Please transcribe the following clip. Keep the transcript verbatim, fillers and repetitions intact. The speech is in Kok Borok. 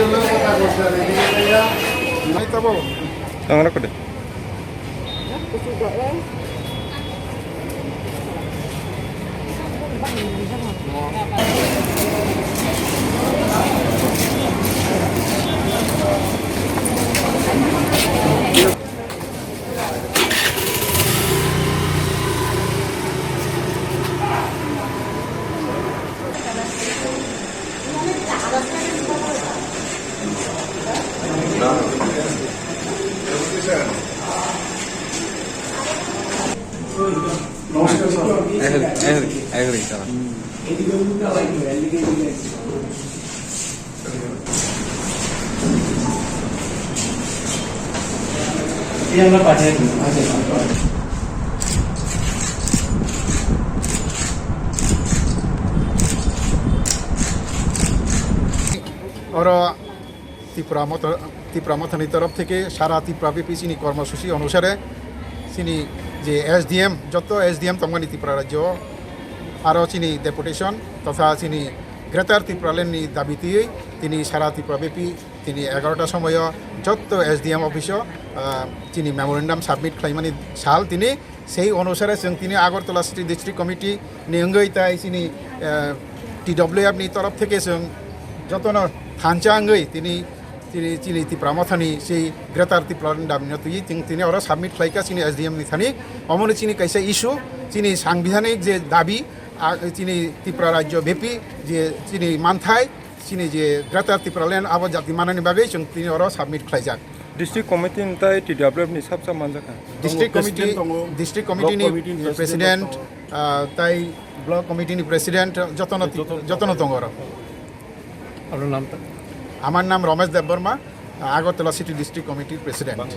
Ang na kode. Oro Tipra Motha, Tipra Mothani torof theke sara Tipra B P chini kormosuchi onusare chini je S D M, joto S D M tongmani Tripura rajyo, aro chini deputation totha chini Greater Tipraland ni dabi twiwi tini sara Tripura B P tini egarota somoyo joto S D M office o, ah, chini memorandum submit khlaimani sal tini. Sei onusare chwng tini Agartala City District Committee ni wngwi tai chini, eh, T W F ni torof theke chwng jotono thansa wngwi tini, tini chini Tipra Mothani sei Greater Tipraland ni dabi no twi chwng tini oro submit khlaikha chini S D M ni thani. Omono chini kaisa issue, chini sangbidhanik je dabi, ah, chini Tripura rajyo bepi je chini manthai, chini je Greater Tipraland abo jati manani bagwi chwng tini oro submit khlaijak. District committee ni tai T W F ni sabsa manjakha. District Tongo, committee, president tongo, district committee block ni committee ni president president, tongo. Ah, tai block committee ni president jotono, jotono jotono tongo oro. Apnar nam ta? Amar nam Ramesh Debbarma, Agartala City District Committee president.